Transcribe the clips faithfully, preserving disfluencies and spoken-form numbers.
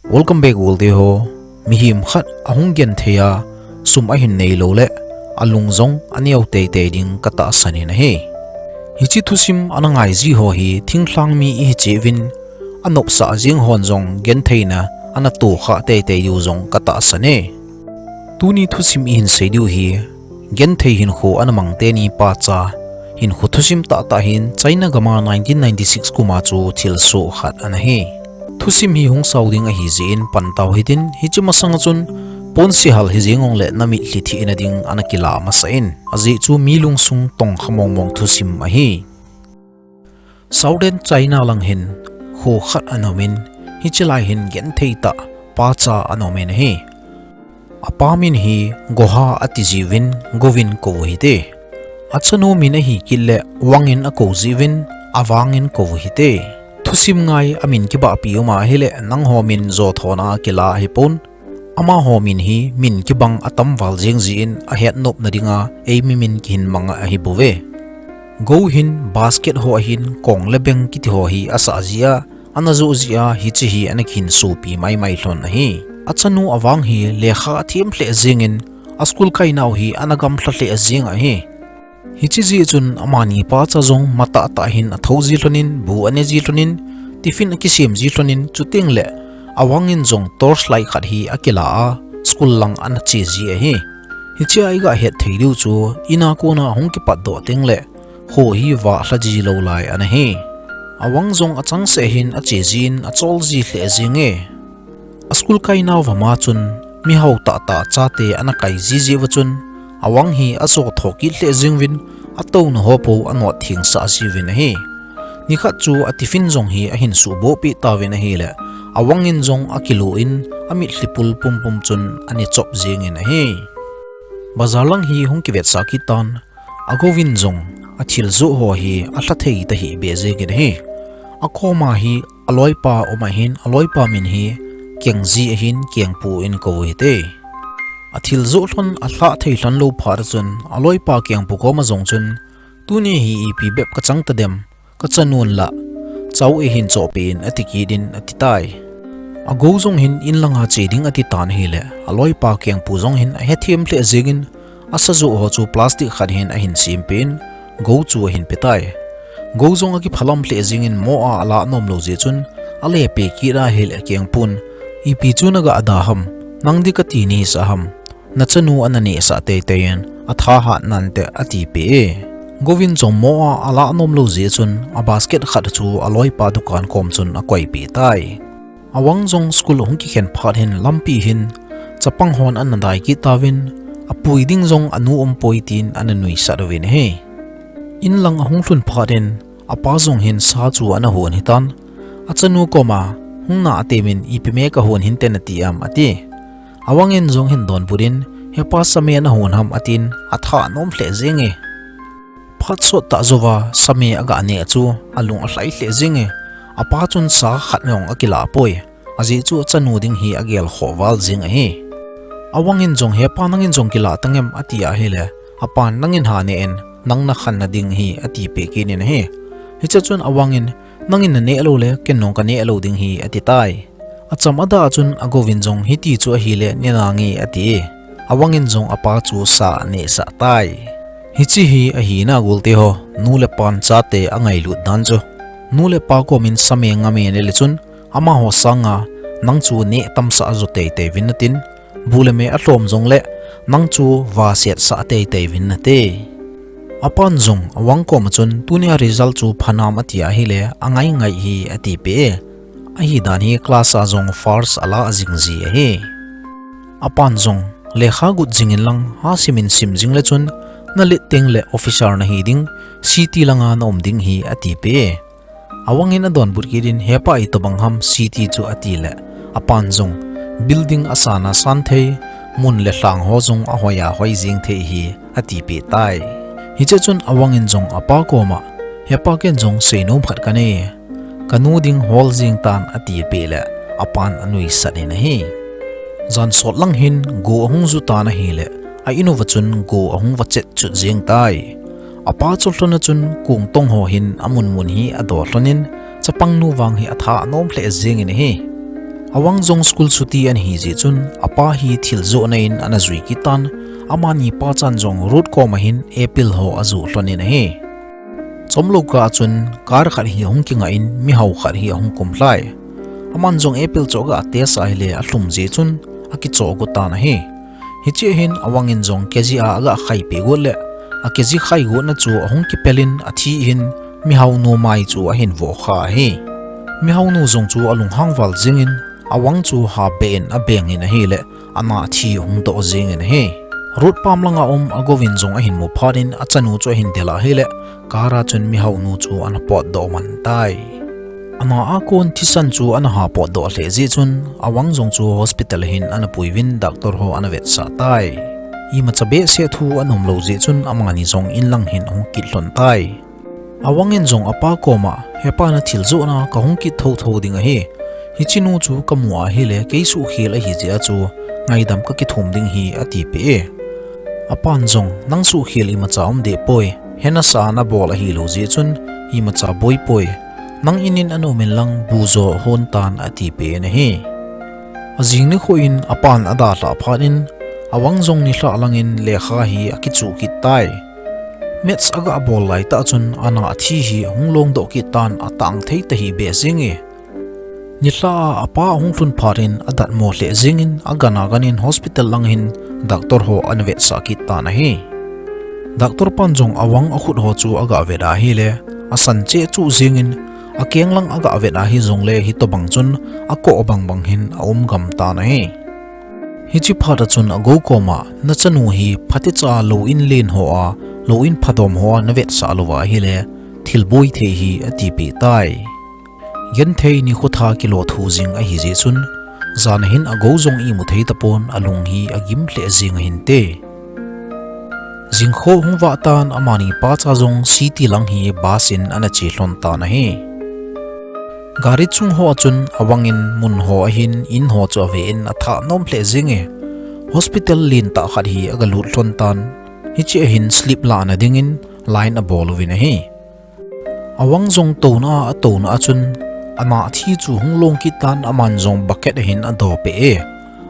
Welcome back, World ho. Mihem khat ahung genthei a, sum ahin neilou le, alung jong aneo teitei ding katahsan in ahi. Hiche thusim ana ngai ji ho hi thinglhang mi ihi cheh uvin, anopsah jeng hon jong gentheina ana tohkhah teitei diu jong katahsan e. Tuni thusim ihin sei diu hi, genthei hinkho ana mang teni pacha hinkho thusim tahtah hin China gam a nineteen ninety-six kum a chu thilsoh khat ana hi. Thusim hi hung sao ding ahi jeh in pan tau hitin, hiche masang a chun ponsil hal hijeng jongle namitlhi thehna ding ana kilah masa in, ajeh chu mi lungsung tongkha mongmong thusim ahi. Southern China lang hin kho khat ana um in, hiche lai hin genthei tah pacha ana um in ahi. Apa min hi Goha ati jiuvin, Go in kou hite. Achanu min ahi kit le Wang in akou jiuvin, Awang in kou hite. Thusim ngai a min kibahpi um ahile, nangho min jothona kila ahipon, amaho min hi min kibang atam val jeng jeh in ahetnopna dinga eimi min kihin mang ahi bouve. Go hin basket ho ahin kong le beng kiti ho hi asah jeh a, ana joh jeh a hiche hi ana kihin sopi maimai lhon ahi. Achanu Awang hi lekha athem lheh jeng in, a school kainau hi ana gamlha lheh jeng ahi. Hiche jeh chun amani pacha jong matahtah hin athou ji lhon in, bu ane ji lhon in, tiffin akisem ji lhon in, chuteng le Awang in jong torchlight khat hi akila a, school lang ana che ji ahi. Hiche a iga het thei diu chu, in a kona hung kipatdoh teng le, kho hi vah lha ji lou lai ana hi. Awang jong achangseh hin ache jin achol ji lheh jeng e. A school kainau vama chun mihao tahtah chate ana kai ji jeh uva chun, Awang hi ajo tho kit lheh jeng uvin, atouna ho pou anot thengsah jiuvin ahi. Nikhat chu a tiffin jong hi ahin suhboh peh tauvin ahile, Awang in jong akilo in, amitlhi pul pumpum chun ana chop jeng in ahi. Bazar lang hi hung kivetsah kit tan, a Go in jong athil joh ho hi alha thei tahih beh jeng in ahi. Akoma hi aloipa um ahin, aloipa min hi Kengji ahin, Kengpu in kou hite. Athil joh lhon alha thei lhon lou phat a chun, aloipa Kengpu koma jong chun, tuni hi ipi bep kachang tadem, kachanun lah, chao eihin chohpeh in ati kit in ati tai. A Go jong hin in langa che ding ati tan ahile, aloipa Kengpu jong hin ahethem lheh jeng in, asa joh ho chu plastic khat hin ahin sempeh in, Go chu ahin pe tai. Go jong akiphalam lheh jeng in mo a alah nom lou jeh chun, ale pe kit ahile Kengpun, ipi chu naga da ham, nang di kati nahisah ham, nachanu ana nehsah teitei in, athahat nante atipeh e. Go in jong mo a alah nom lou jeh chun, a basket khat chu aloipa dukan kom chun akoipeh tai. Awang jong school hung kikhen phat hin lampi hin chapang hon ana dai kit tauvin, apui ding jong anu umpoi tin ana nuisat uvin ahi. In lang ahung lhun phat in, apa jong hin sa chu ana hon hitan, achanu koma, hung na atemin ipi me kahon hinte nati am ati. Awang in jong hin donbut in, hepa, sa me nahon ham atin, atha anom lheh jeng e. Phat sottah jouva sa me aga neh chu alung alhai lheh jeng e. Apa chun sa khat jong akilah poi. Ajeh chu achanu ding hi agel khoh val jeng ahi. Awang in jong, hepa, nangin jong kilah tangem ati ahile, apan, nangin ha neh in, nang nakhanna ding hi atipeh kit in ahi. Hiche chun Awang in, nangin naneh loule ken jong kaneh lou ding hi ati tai. Acham adah chun a Go in jong, hiti chu ahile ne nange ati e. Awang in jong apa chu sa anehsah tai. Hiche hi ahina Golte ho, nu le pan chate angailut dan chu. Nu le pa komin sa me nga me neh le chun, amaho sanga nang chu neh tamsah jo teitei uvin natin, bu le me alhom jongle nang chu vasetsah teitei uvin nate. Apan jong Awang koma chun, tunia result chu phanam ati ahile, angai ngai hi atipeh e. Ahidan hi class a jong first ala jing ji ahi. Apan jong, lekha got jingin lang, ha simin sim jingle chun, nalet tengle officer nahi ding, city langa naum ding hi atipeh e. Awang in adonbut kit in, hepa, itobang ham city chu atile, apan jong, building asan asan thei, mun le lhang ho jong ahoi ahoi jeng thei hi atipeh tai. Hiche chun Awang in jong apa koma, hepa, ken jong seinom khat kanei, kanu ding hol jeng tan atipeh le, apan anuisat in ahi. Jan sot lang hin go ahung ju tan ahile, a in uva chun go ahung vachet chut jeng tai. Apa chu lhon a chun kong tong ho hin amun mun hi ado lhonin, chapang nu vang hi atha anom lheh jengin ahi. Awang jong school chuti ana hi jeh chun, apa hi thil johna in ana jui kit tan, amani pachan jong Ruth koma hin apple ho ajoh lhon in ahi. Chomlou kah a chun car khat hi ahung kingah in mihao khat hi ahung kumlhai. Aman jong apple chu aga test a ahile alhum jeh chun akichoh got tan ahi. Hiche a hin Awang in jong keji a aga khai peh got le, akeji khai gotna chu ahung kipel in athi hin mihaonu mai chu ahin voh kha ahi. Mihaonu jong chu alunghang val jing in Awang chu ha beh in abeng in ahile, ana thi ahung doh jing in ahi. Ruth pam langa um Agou in jong ahin mu phat in achanu chu ahin del a ahile, car a chun mihaonu chu ana potdoh man tai. Ana a kon thisan chu ana ha potdoh lheh jeh chun, Awang jong chu hospital a hin ana pui uvin doctor ho ana vetsah tai. Imacha behseh thu ana umlou jeh chun amani jong in lang hin ahung kit lhon tai. Awang in jong apa koma, hepa, nathil johna kahung kit thotho ding ahi. Hiche nu chu kamu a ahile, kei suhkhel ahi jeh a chu ngaidam kakithum ding ahi, atipeh e. Apan jong, nang suhkhel imacha um deh poi, hena sa nabol ahilou jeh chun imacha boi poi. Nang in in ana um in lang bu jo hon tan, atipeh in ahi. Ajing nikho in apan adalhah phat in, Awang jong nilhah langin lekha hi akichuh kit tai. Maths aga bol laitah chun ana athi hi ahung longdoh kit tan, atang thei tahih beh jeng e. Nilhah a apa ahung lhun phat in adatmo lheh jeng in, agan agan in hospital lang hin doctor ho ana vetsah kit tan ahi. Doctor pan jong Awang akhut ho chu aga vet a ahile, asan cheh chuh jeng in, akeng lang aga vet ahi jongle hitobang chun akoh bangbang hin aum gam tan ahi. Hiche phat a chun Agou koma, nachanu hi phatecha lou in len ho a, lou in phadom ho a navetsah louva ahile, thil boi thei ahi, atipeh tai. Genthei nikho tha kilo thu jing ahi jeh chun, jan a hin Agou jong imu thei tapon, alung hi agim lheh jeng ahinte. Jingkho hung vah tan, amani pacha jong city lang hi bus in ana che lhon tan ahi. Gari chung ho a chun Awang in mun ho a hin in ho chu ave in athah nom lheh jeng e. Hospital lentah khat hi aga lut lhon tan, hiche a hin slip lahna dingin line abol uvin ahi. Awang jong touna a atouna a chun, ana thi chu hung long kit tan, aman jong bucket a hin adoh peh e.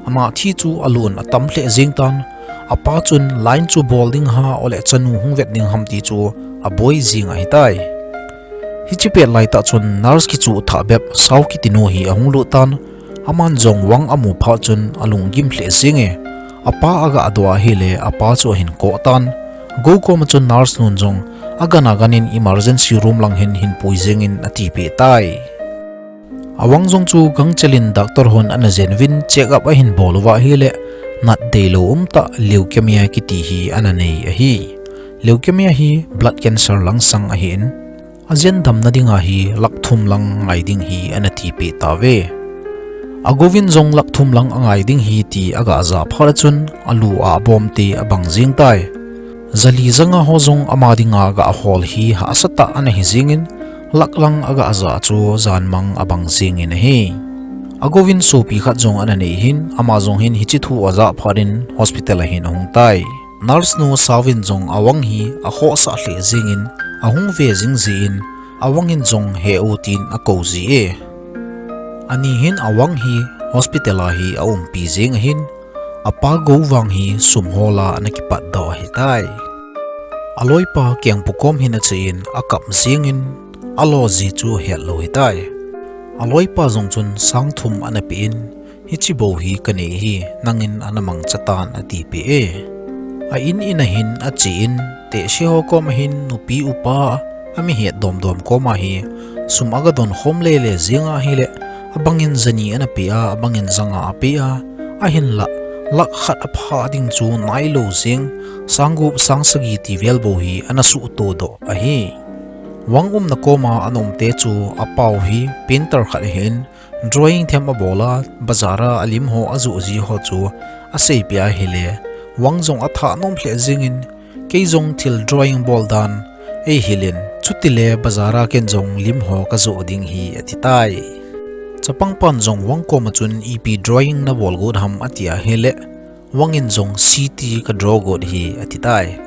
Ana thi chu alon atam lheh jeng tan, apa chun line chu bol ding ham, ole chanu hung vet ding ham ti chu aboi jeng ahitai. Hiche pet laitah chun nurse kichuh thah bep Sao kiti nu hi ahung lut tan, aman jong Awang amu phat chun alunggim lheh jeng e. Apa aga doh a ahile, apa chu ahin koh tan. Agou koma chun nurse nun jong agan agan in emergency room lang hin hinpui jeng in atipeh tai. Awang jong chu gangchel in doctor hon ana jen uvin check up ahin bol uva ahile, nat deilou umtah leukemia kiti hi ana nei ahi. Leukemia hi blood cancer langsang ahin, ajen damna dinga hi lakh thum lang ngai ding ahi, ana tipeh tauve. Agou vin jong lakh thum lang angai ding ahi ti aga jah phat a chun, alu a abom te abang jeng tai. Jali janga ho jong ama dinga aga hol hi hahsa tah ana hi jeng in, lakh lang aga jah chu janmang abang jeng in ahi. Agou vin sopi khat jong ana nei ahin, ama jong hin hiche thu ajah phat in hospital a hin ahung tai. Nurse nu Sao vin jong Awang hi akhohsah lheh jeng in, ahung ve jing jeh in, Awang in jong he u tin akou ji e. Ani hin Awang hi hospital a hi aumpi jeng ahin, apa Gou vang hi sum hol a ana kipatdoh ahitai. Aloipa Kengpu kom hin ache in akap jeng in, alo ji chu hetlou ahitai. Aloipa jong chun sang thum ana pe in, hiche bou hi kanei ahi, nangin ana mangcha tan, atipeh e. A in in a hin ache in, tehse ho kom a hin nupi upa, amihet domdom koma hi sum aga don khom lele jeng a ahile, abangin jani ana pe a, abangin janga ape a, ahinlah lakh khat apha ding chu nailou jeng, sang gup sang sagi ti vel bou hi ana suhtodoh ahi. Awang umna koma ana umte chu apau hi painter khat ahin, drawing them abol a, bazar a alim ho ajoh ji ho chu aseipeh a ahile, Awang jong athah nom lheh jeng in, kei jong thil drawing bol dan eihil in, chutile bazar a ken jong lim ho kajoh ding ahi, ati tai. Chapang pan jong Awang koma chun ipi drawing nabol got ham ati a ahile, Awang in jong city ka draw got ahi, ati tai.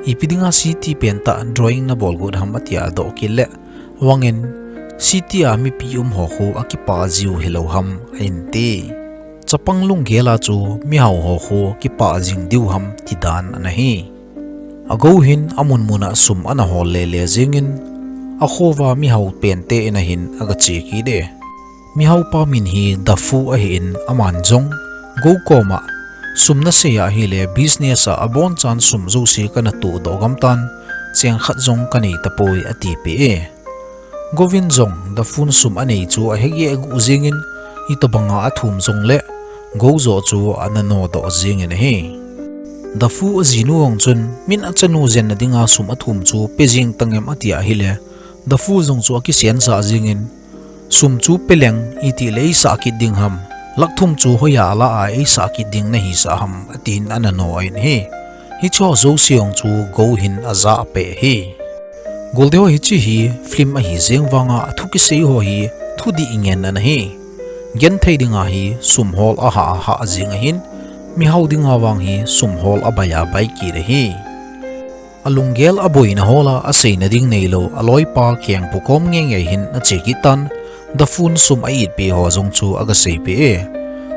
Ipi dinga city pentah drawing nabol got ham ati a adoh kit le, Awang in City a mipi um ho khu akipah jiu hilou ham, ahin ti. Chapang lunggel a chu mihao ho khu kipah jing diu ham tidan ana hi. Agou hin amun mun a sum ana hol lele jingin, akhoa mihao pente in a hin aga che kit e. Mihao pa min hi Dafu ahin, aman jong Gou koma, sum nasei ahile business a abonchan sum jouse kana toh doh gam tan, cheng khat jong kanei tapoi, atipeh e. Gouvin jong Dafun sum anei chu ahegeh guh jingin, itobanga athum jongle Gou joh chu ana nodoh jingin ahi. Dafu ajinu jong chun, min achanu jenna dinga sum athum chu pe jing tangem ati ahile, Dafu jong chu akisensah jingin, sum chu peleng itile eisah kit ding ham, lakh thum chu hoiya ala a eisah kit ding nahisah ham, atin ana no in ahi. Hicheho jouse jong chu Gou hin ajah peh e. Goldeho, hiche hi film ahi jeng vanga athu kisei ho hi thudih ngen ana hi. Genthei dinga hi sum hol ahah ahah jing ahin, mihao dinga vang hi sum hol abai abai kit ahi. Alunggel aboina hola aseina ding neilou, aloipa kengpu kom ngeingei hin ache kit tan, Dafun sum a-itpeh ho jong chu aga seipeh e.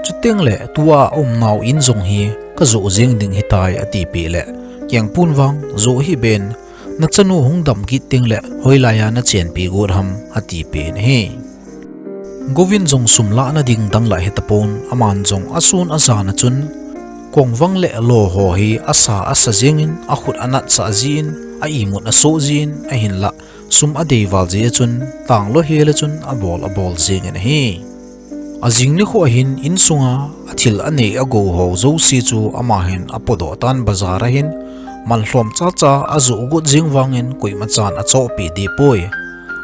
Chutengle tua aumnau in jong hi kajoh jeng ding hitai, atipeh le, kengpun vang, joh hih ben, nachanu hung dam kit tengle hoilaiya nachenpi got ham, atipeh in ahi. Gouvin jong sum lahna ding dang lah hetapon, aman jong asun ajan a chun, kongvang le lo ho hi asa asa jingin, akhut anatsah jin, a-imut asoh jin, ahinlah sum adei val jeh a chun, tanglo hel a chun abol abol jingin ahi. Ajing nikho ahin insunga athil anei agou ho jouse chu ama hin apodoh tan, bazar a hin manlhom chacha ajoh got jing vangin koimachan achohpeh dehpoi.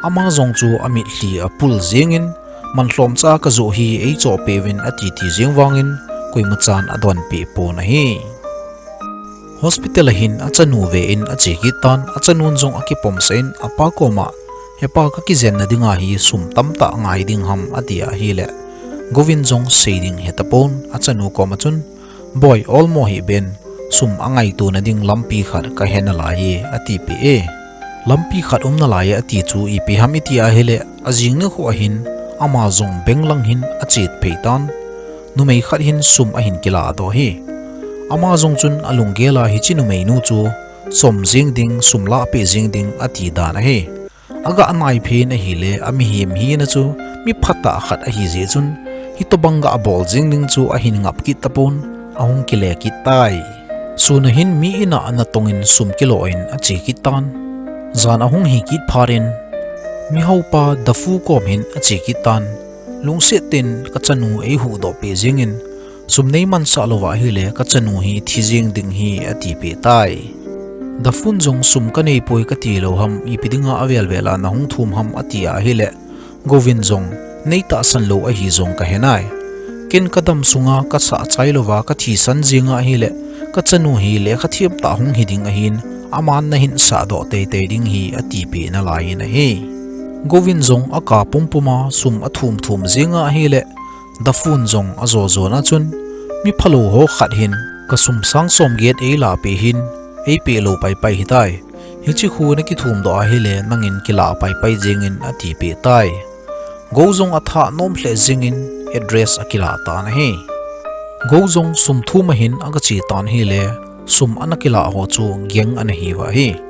Ama jong chu amitlhi apul jingin, manlhom cha kajoh hi eichohpeh uvin, ati ti jing vangin koimachan adonpeh pon ahi. Hospital a hin achanu ve in ache kit tan, achanun jong akipomsah in apa koma, hepa, kakijenna dinga hi sum tamtah ngai ding ham, ati ahile, Gouvin jong sei ding hetapon, achanu koma chun, boi, olmo hih ben, sum angaitona ding lampi khat kahe nalai e, atipeh e. Lampi khat um nalai e ati chu ipi ham iti ahile, ajing nikho ahin ama jong bank lang hin achetphei tan, numei khat hin sum ahin kiladoh e. Ama jong chun alunggel a hiche numeinu chu chom jing ding, sum lahpeh jing ding ati dan ahi. Aga naiphei in ahile, amihem hina chu miphatah khat ahi jeh chun, hitobang gabol jing ding chu ahin ngap kit tapon, ahung kile kit tai. Sun a hin mi in a natongin sum kilo in ache kit tan. Jan ahung hi kit phat in, mihaopa Dafu kom hin ache kit tan, lungset in, kachanu eihuhdoh peh jingin, sum neimansah louva ahile kachanu hi thi jeng ding ahi, atipeh tai. Dafun jong, sum kaneipoi kati lou ham, ipi dinga avel vel a nahung thum ham, ati ahile, Gouvin jong, neitahsan lou ahi jong kahe nai. Ken kadam sunga kasah chai louva kathisan jeng ahile, kachanu hi lekha them tah hung hi ding ahin, aman nahin sahdoh teitei ding ahi, atipeh nalai in ahi. Gouvin jong aka pumpum a sum athum thum jeng ahile, Dafun jong ajo jon a chun, miphalou ho khat hin, kasum sang somget eilahpeh hin, eipeh lou paipai hitai. Hiche khu nakithumdoh ahile nangin kilah paipai jengin, atipeh tai. Gou jong athah nom lheh jengin address akilah tan ahi. Gou jong sum thum ahin agache tan ahile, sum ana kilah ho chu gang ana hiuva ahi.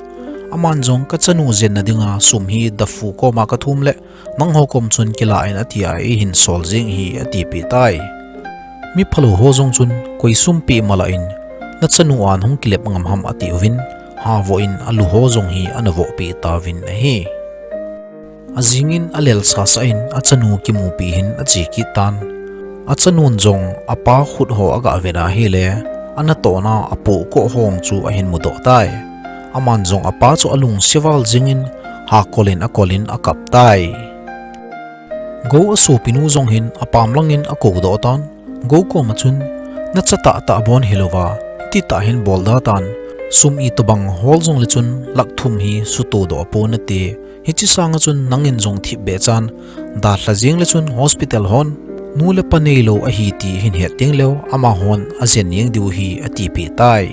Aman jong, kachanu jenna dinga sum hi Dafu koma kathum le, nangho kom chun kilah in atia eihin sol jeng ahi, atipeh tai. Miphalou ho jong chun, koi sum peh malah in, nachanu a nahung kilep ngam ham, atiuvin, havoh in alu ho jong hi ana vohpeh tauvin ahi. Ajingin alelsasah in achanu kimupi hin ache kit tan. Achanun jong apa khut ho agavet ahile, anatohna apohkoh ho chu ahin mudoh tai. Aman jong apa chu alungse val jengin, hakol in akol in akap tai. Gou asopinu jong hin apam langin akoudoh tan. Gou koma chun, nacha tahtah bon hilouva, titah hin bolda tan, sum itobang hol jongle chun lakh thum hi sutodoh ponate, hiche sanga chun nangin jong thipbeh chan, dalha jengle chun hospital hon, nu le pa neilou ahi ti hin het tengleu, amahon ajen jeng diu ahi, atipeh tai.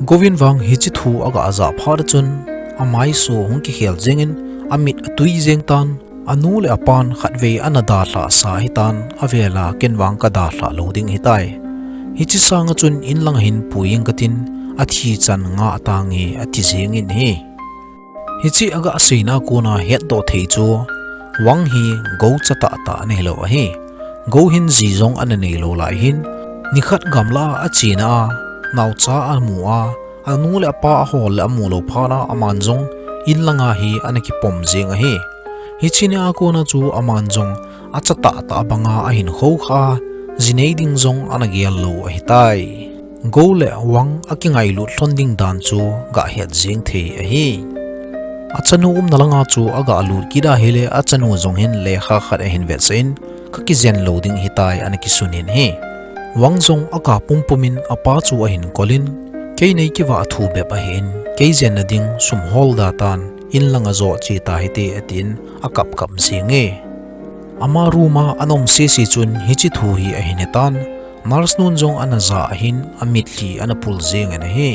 Gouvin vang hiche thu agajah phat a chun, amaiso hung kikhel jengin, amit atui jeng tan, Anu le apan khatvei ana dalhah sa hitan, avela ken vang kadalhah lou ding hitai. Hiche sanga chun inlanga hin pui inge katin, athi chan ngah tange ati jengin ahi. Hiche aga seina kona hetdoh thei chu, Wang hi Go cha tahtah ana hilou ahi. Go hin ji jong ana neilou lai hin, nikhat gamla a achena a, naocha amu a, anu le apa ahol le amu lou phat a aman jong inlanga hi ana kipom jeng ahi. Hiche nia kona chu aman jong acha tahtah banga ahin khoukhah a, ji nei ding jong ana gel lou ahitai. Go le Wang akingailut lhon ding dan chu gahet jeng thei ahi. Achanu umna langa chu agalut kit ahile achanu jong hin lekha khat ahin vetsah in, kakijen lou ding hitai ana kisunin ahi. Wang jong akap pumpumin apa chu ahin kolin, kei nei kivah thu bep ahin, kei jenna ding sum hol da tan, inlanga joh che tahite atin, akapkap jenge. Ama room a ana um sese chun hiche thu hi ahin hetan, nurse nun jong ana ja ahin, amitlhi ana pul jengin ahi.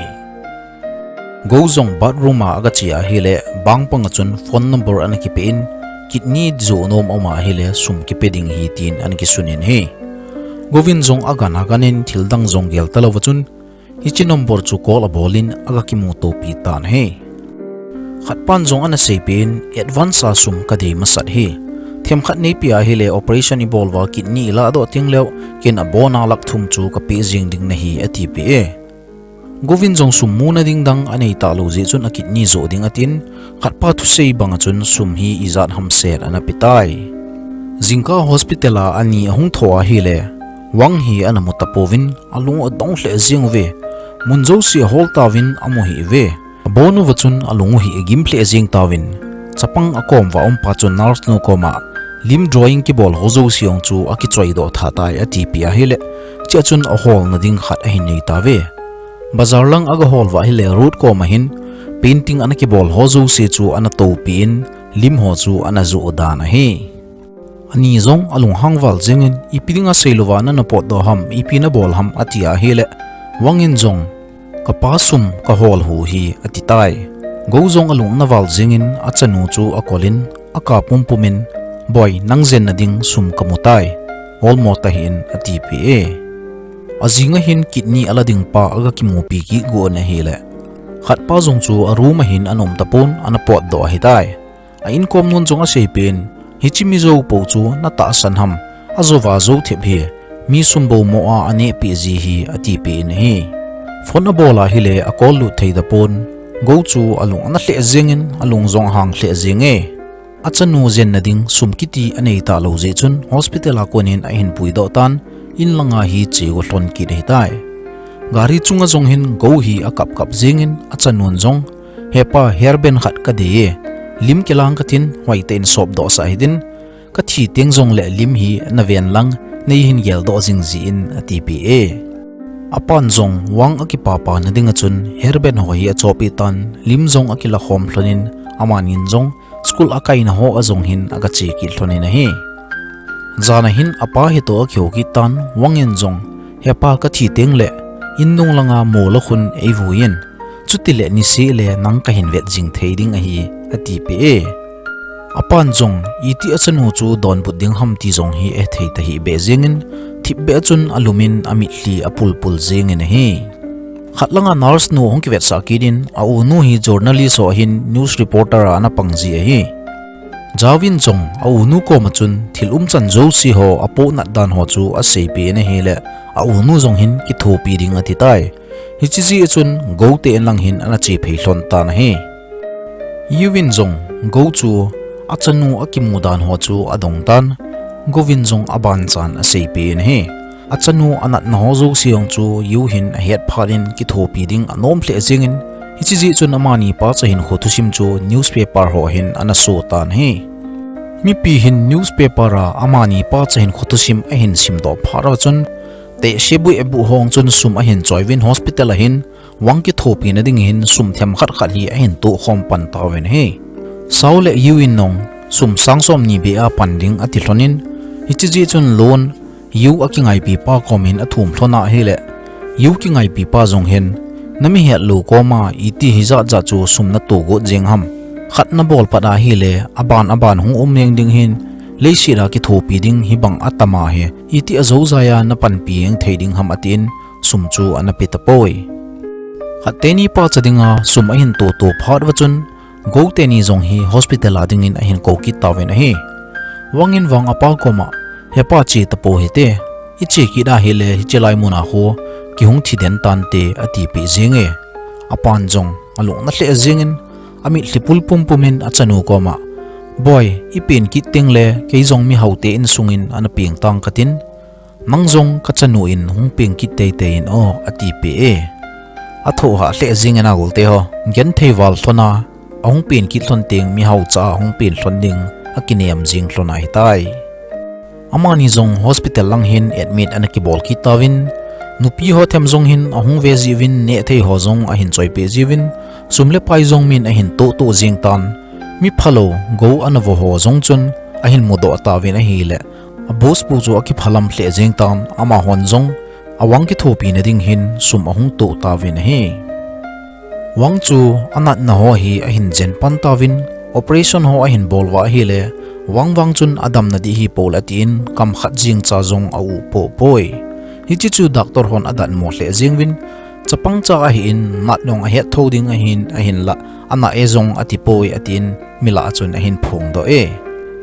Go jong bathroom a agache ahile, bang panga chun phone number ana kipen, kidney joh nom aum ahile sum kipe ding ahi tin ana kisunin ahi. Go vin jong agan aganin thildang jong gel talouva chun, hiche number chu call abolin agakimutopi tan ahi. Khatpan jong ana seipen, advance a sum kadei masat ahi. Themkhat neipe ahile operation ibol uva kidney ilahdoh tengleu, ken abona lakh thum chu kapeh jeng ding nahi atipeh e. Go vin jong sum muna ding dang anei talou jeh chun akidney joh ding atin, khatpa thusei banga chun sum hi ijat hamset ana petai. Jingkah hospital a ani ahung thou ahile, Wang hi ana mu tapouvin, alung u adong lheh jeng uve. Mun jouse ahol tauvin amu hih uve. Abon uva chun alung u hi agim lheh jeng tauvin, chapang akom uva umpa chu nurse nu koma, lim drawing kibol ho jouse jong chu akichoidoh tha tai atipeh ahile, chea chun aholna ding khat ahin nei tauve. Bazar lang agahol uva ahile road koma hin, painting ana kibol ho jouse chu ana toupin, lim ho chu ana joh dan ahi. Ani jong alunghang val jengin, ipi dinga seilouva nana potdoh ham, ipi nabol ham ati ahile, Wang in jong, kapa sum kahol u ahi atitai. Go jong alung ana val jengin achanu chu akolin, akap pumpumin, Boi, nang jenna ding sum kamutai, olmo tahih in atipeh e. Ajinga hin kidney ala dingpa agakimupi kit gon ahile, khatpa jong chu aroom a hin ana um tapon, ana potdoh ahitai. A inkom nun jong aseipen, hiche mi jou pou chu natahsan ham, ajouva jou thep hi, mi sum bou mo a anehpeh ji ahi atipeh in ahi. Phone abol ahile acall lut thei tapon, Go chu alung ana lheh jengin alung jong ahang lheh jenge. Achanu jenna ding sum kiti anei talou jeh chun hospital a konin ahin puidoh tan, inlanga hi chegu lhon kit ahitai. Gari chunga jong hin Go hi akapkap jengin achanun jong, Hepa, hairband khat kadei e, lim kilang katin, hoitah in sopdohsah hitin, kathi teng jongle lim hi naven lang, neihin geldoh jing jin atipeh e. Apan jong Wang akipapana dinga chun hairband ho hi achopeh tan, lim jong akilakhom lhonin, amanin jong school akaina ho a jong hin agache kit lhonin ahi. Jana hin apa hitoh akihou kit tan, Wang in jong, Hepa, kathi tengle, in nung langa mol a khun eivuiyin, chutile niseh le nang kahin vet jing thei ding ahi, atipeh e. Apan jong, iti achanu chu donbut ding ham ti jong hi ahethei tahih beh jengin, thipbeh chun alumin amitlhi apulpul jengin ahi. Khat langa nurse nu ahung kivetsah kitin, a-unu hi journalist ho ahin news reporter a ana pang ji ahi. Jao in jong a-unu koma chun thil umchan jouse ho apohnat dan ho chu aseipen ahile, a-unu jong hin kithopi ding atitai. Hiche jeh a chun Go te inlang hin ana chephei lhon tan ahi. Yu in jong Go chu achanu akimu dan ho chu adong tan, Go in jong abanchan aseipen ahi. Achanu anatna ho jouse jong chu Yu hin ahet phat in kithopi ding anom lheh jengin, hiche jeh chun amani pacha hinkho thusim chu newspaper ho hin ana so tan ahi. Mipi hin newspaper a amani pacha hinkho thusim ahin simdoh phat uva chun, tehse buh ebuh ho chun sum ahin choiuvin hospital a hin Wang kithopina ding hin sum themkhat khat hi ahin tohkhom pan tauvin ahi. Sao le Yu in jong sum sang somni beh a pan ding ati lhonin, hiche jeh chun loan Yu akingaipipa komin athum lhon ahile, Yu kingaipipa jong hin, nami hetlou koma iti hijat jat chu sum nato got jeng ham, Khat nabol pat ahile, aban aban hung um jeng ding ahin, leiset a kithopi ding hibang atam ahi, iti ajoujai a napanpi jeng thei ding ham atin, sum chu ana pe tapoi. Khat teni pacha dinga sum ahin tohtoh phat uva chun, Gou teni jong hi hospital a dingin ahin kou kit tauvin ahi. Wang in vang apa koma, "Hepa, che tapou hite, iche kit ahile hiche lai muna khu kihung thi den tante," atipeh jenge. Apan jong alung nalheh jengin, amitlhi pul pum pumin achanu koma, "Boi, ipen kit tengle kei jong mihaote insungin ana peng tang katin, nang jong kachanu in hung peng kit teitei in o," atipeh e. Athoh hah lheh jengin a golte ho, genthei val lhona ahung pen kit lhon teng mihaocha a hung pen lhon ding akinem jeng lhon ahitai. Amani jong hospital lang hin admit ana kibol kit tauvin, nupi ho them jong hin ahung ve jiuvin, nehthei ho jong ahin choipeh jiuvin, sum le pai jong min ahin tohtoh jeng tan, miphalou gou ana vo ho jong chun ahin mudoh tauvin ahile, a boss pu chu akiphalam lheh jeng tan, amahon jong a Wang kithopina ding hin sum ahung toh tauvin ahi. Wang chu anatna ho hi ahin jen pan tauvin, operation ho ahin bol uva ahile, Wang vang chun adamna dih hipoi atin, kam khat jeng cha jong a-uh poh poi. Hiche chu doctor hon adatmo lheh jeng uvin, chapang cha ahin, nat nong ahet tho ding ahin, ahinlah, ana e jong ati poi atin, milah chun ahin phongdoh e.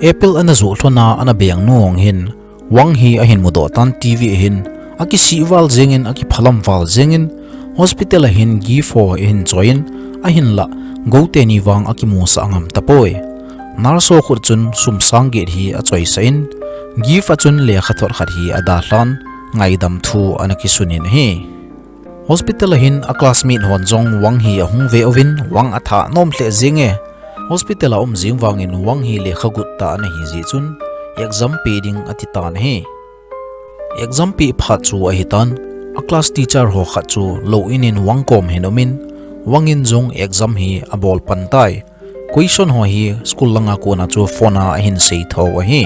Apple ana joh lhona ana beng nu Wang hin, Wang hi ahin mudoh tan TV ahin, akisih val jengin, akiphalam val jengin, hospital a hin Gift ho ahin choiyin, ahinlah, gou teni vang akimusah ngam tapoi. Nurse ho khut chun sum sang get hi achoisah in, Gift a chun lekhathot khat hi adalhan, ngaidam thu ana kisunin ahi. Hospital a hin a classmate hon jong Wang hi ahung ve uvin, Wang atha nom lheh jenge. Hospital a um jeng vangin Wang hi lekhagut tah ana hi jeh chun, exam pe ding ati tan ahi. Exam pe phat chu ahitan, a class teacher ho khat chu lou in in Wang kom hin umin, Wang in jong exam hi abol pan tai. Question ho hi school langa kona chu phone a ahin sei tho ahi.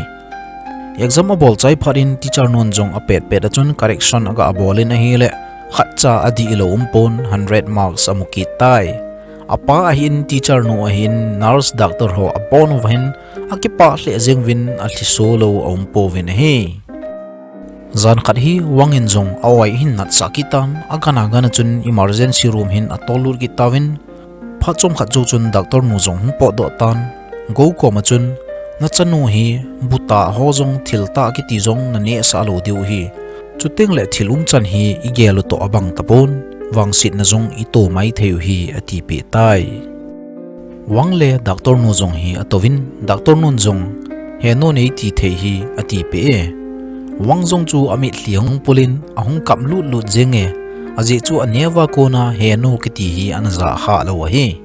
Exam abol chai phat in teacher nun jong apet pet a chun correction aga abol in ahile, khatcha adih lou um pon, hundred marks amu kit tai. Apa ahin, teacher nu ahin, nurse, doctor ho abon uva hin akipah lheh jeng uvin, alhiso lou aum pouvin ahi. Jan khat hi Wang in jong a-oi ahin natsah kit tan, agan agan a chun emergency room hin atol lut kit tauvin, phat chomkhat jou chun doctor nu jong hung potdoh tan, Gou kom a chun, "Nachanu hi bu tah ho jong thil tah kiti jong nanehsah lou diu ahi. Chuteng le thil umchan hi igel u toh abang tapon, vangsetna jong ito maithei u ahi," atipeh tai. Wang le doctor nu jong hi atouvin, doctor nun jong, "He nu, neiti thei ahi," atipeh e. Wang jong chu amitlhi ahung pul in, ahung kap lut lut jenge, ajeh chu aneo a kona he nu kiti hi ana ja kha lou ahi.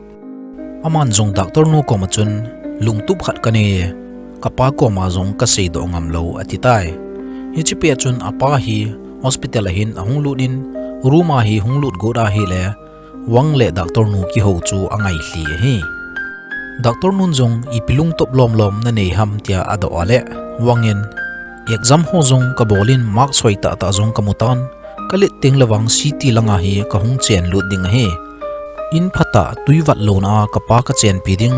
Aman jong doctor nu kom a chun, "Lungtup khat kanei e, kapa kom a jong kaseidoh ngam lou," ati tai. Hiche pet chun apa hi hospital a hin ahung lut in, room a hi hung lut got ahile, Wang le doctor nu kihou chu angailhi ahi. Doctor nun jong, "Ipi lungtup lom lom nanei ham?" tia adoh a le, Wang in, "Exam ho jong kabol in, marks hoi tah tah jong kamu tan, kalet teng le vang city langa hi kahung chen lut ding ahi. In phatah tui vat louna a kapa kachenpi ding,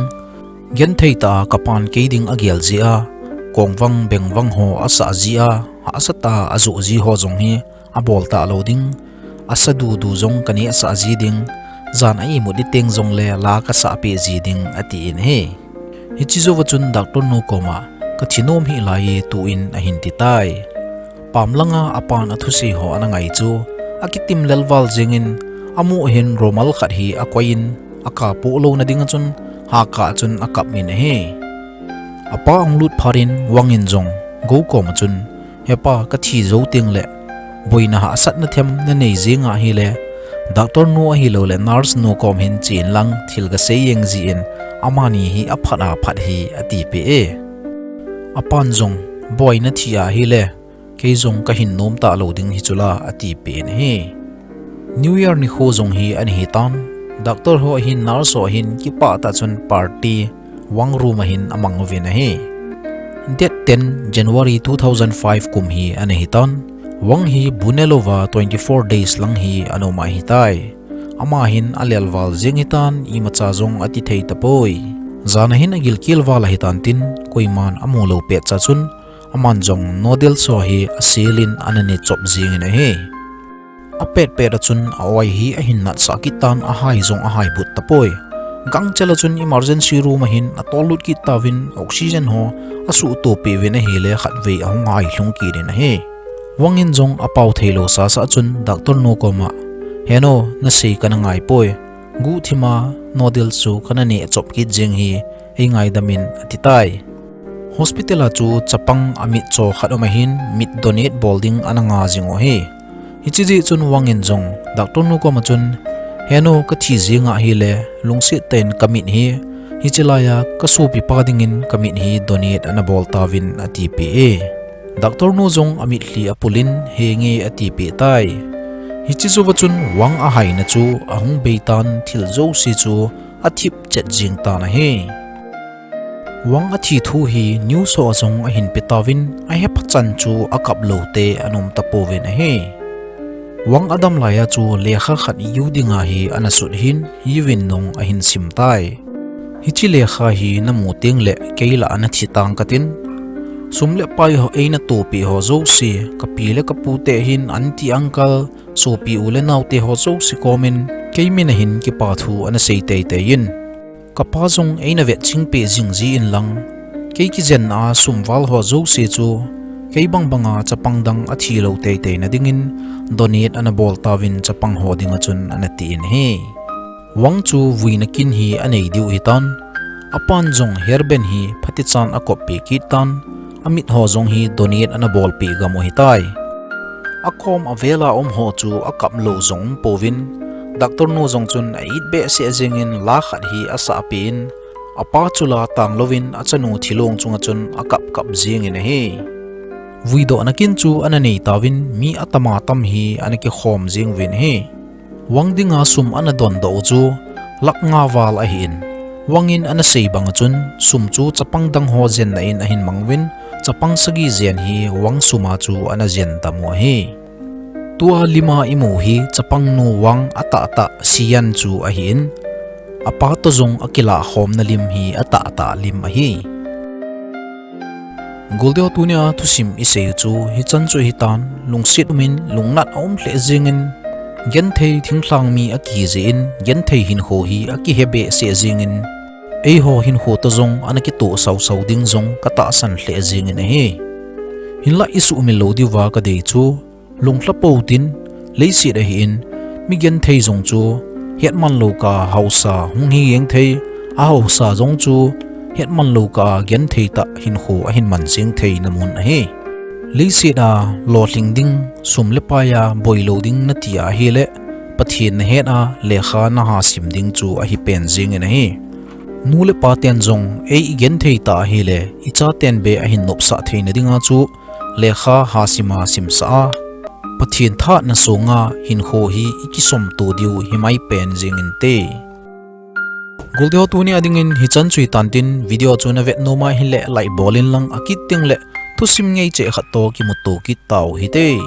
genthei tah a kapan kei ding agel jeh a, kongvang bengvang ho asah ji a, hahsat a ajoh ji ho jong hi abol talou ding, asa dudu jong kanehsah ji ding, jan a imut ding teng jong le la kasah peh ji ding," ati in ahi. Hiche jou a chun doctor nu kom a, "Kathi nom hih lai e," tu in ahin ti tai. Pam langa apan athusei ho ana ngai chu, akitim lel val jeng in, amu a hin rumal khat hi akoi in, akap poh louna ding a chun, hakah a chun akap in ahi. Apa ahung lut phat in Wang in jong, Gou kom a chun, "Hepa, kathi jou teng le, boina hahsatna them nanei jeng ahile, doctor nu ahilou le nurse nu kom hin chen lang thil kasei jeng jin, amani hi aphat aphat ahi," atipeh e. Apan jong, "Boi, nathi ahile, kei jong kahin nom talou ding hi chula," atipeh in ahi. New Year nikho jong hi ana hitan, doctor ho ahin, nurse ho ahin, kipah tah chun party, Wang room a hin amang uvin ahi. Date ten January two thousand five kum hi ana hitan, Wang hi bu nelouva twenty four days lang hi ana um ahitai. Ama hin alel val jeng hitan, imacha jong ati thei tapoi. Jan ahin agilkel val ahitan tin, koiman amu lou pet cha chun, aman jong noodles ho hi aselin ana ne chop jingin ahi. Apet pet a chun a-oi hi ahin natsah kit tan, ahai jong ahai but tapoi. Gangchel a chun emergency room ahin atol lut kit tauvin, oxygen ho asuhtoh peh uvin ahile khatvei ahung hai lhung kit in ahi. Wang in jong apao thei lou sasa chun doctor nu koma, "He nu, nasei kana ngai poi. Guhthima noodles chu kana ne chop kit jing hi, ei ngaidam in," ati tai. Hospital a chu chapang amit cho khat um ahin, mit donate bol ding ana nga jing u ahi. Hiche jeh chun Wang in jong doctor nu koma chun, "He nu, kathi jing ahile, lungset tah in kamit hi, hiche laiya kasopipa dingin kamit hi donate ana bol tauvin," atipeh e. Doctor nu jong amitlhi apul in, "Henge," atipeh tai. Hiche jouva chun Wang ahaina chu ahung bei tan, thil jouse chu athip chet jing tan ahi. Wang athi thu hi news ho a jong ahin pe tauvin, ahephachan chu akap lou te ana um tapouvin ahi. Wang adam laiya chu lekha khat iu dinga hi ana sut hin, iuvin nung ahin sim tai. "Hiche lekha hi namu tengle kei la ana thi tang katin. Sum le pai ho eina tohpeh ho jouse, kapi le kapu te hin, aunty uncle, sopi u le nao te ho jouse komin kei min ahin kipa thu ana sei teitei in. Kapa jong eina vetching peh jing jin lang, kei kijenna a sum val ho jouse chu kei bangbanga chapang dang athi lou teitei na dingin donate ana bol tauvin chapang ho dinga chun," ana tin ahi. Wang chu vuina kin hi anei diu hitan, apan jong hairband hi phatichan akop peh kit tan, amit ho jong hi donate ana bol peh gam u ahitai. Akom avela um ho chu akap lou jong um pouvin, doctor nu jong chun a-it behseh jingin la khat hi asah peh in, apa chu la tang louvin achanu thilong chunga chun akap kap jingin ahi. Vuidohna kin chu ana nei tauvin, mi atama tam hi ana kikhom jing uvin ahi. Wang dinga sum ana dondoh u chu lakh nga val ahin, Wang in ana sei banga chun sum chu chapang dang ho jenna in ahin mang uvin, chapang sagi jen hi Wang sum a chu ana jen tam u ahi. Tua lima imu hi chapang nu Wang atahtah Sian chu ahin, apa toh jong akilah khomna lim hi atahtah lim ahi. Goldiho, tunia thusim isei u chu hichan chu hitan, lungset umin lungnat aum lheh jingin, genthei thinglhang mi akijeh in, genthei hinkho hi akihe behseh jingin, eiho hinkho toh jong ana kitoh sausau ding jong katahsan lheh jingin ahi. Hinlah isuhmil lou diuva kadei chu, lunglha pou tin, leiset ahin, mi genthei jong chu hetman lou kah a haosa hung hi jeng thei, ahaosa jong chu hetman lou kah a genthei tah hinkho ahin man jeng theina mun ahi. Leiset a lolhing ding, sum le pai a boilou ding nati ahile, Pathen nahet a lekha naha sim ding chu ahi pen jingin ahi. Nu le pa ten jong ei igenthei tah ahile, ichaten beh ahin nopsah theina dinga chu lekha ha sima simsah a, Pathen thahatna songa hinkho hi ikisomto diu himai pen jingin te. Goldiho, tunia dingin hichan chu hitan tin, video chu navet nom ahile like bol in lang, akit tengle thusim ngei cheh khat toh kimuto kit tau hite.